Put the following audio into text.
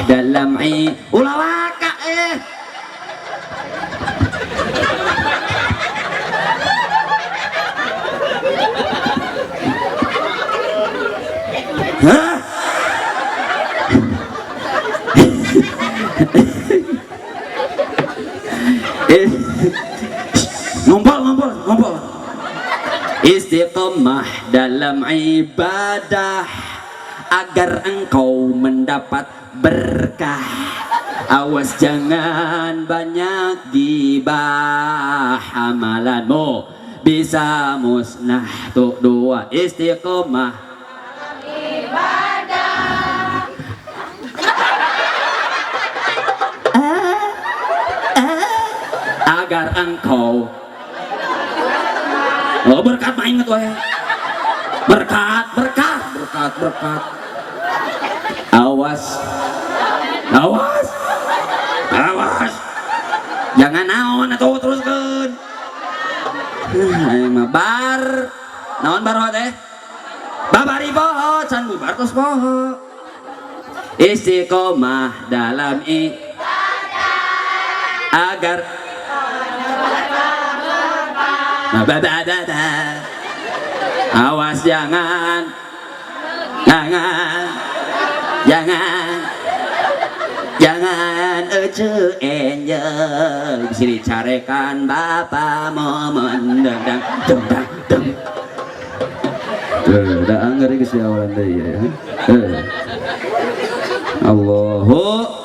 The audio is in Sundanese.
Dalam i ulah waka Hah? Ngumpul ngumpul ngumpul. Istiqomah dalam ibadah agar engkau mendapat berkah. Awas jangan banyak gibah, amalanmu bisa musnah. Tuh dua, istiqomah ibadah agar engkau, oh, berkat mah inget we, berkat berkat berkat berkat. Awas awas awas, jangan naon atau teruskan. Mah bar naon baro teh babari poho can bubar tos poho. Istiqomah dalam i agar awas jangan jangan jangan jangan ece angel bisa dicarekan bapak momen dang dang dang dang dang. Udah anggar geus di awalan deui ya. Allahu.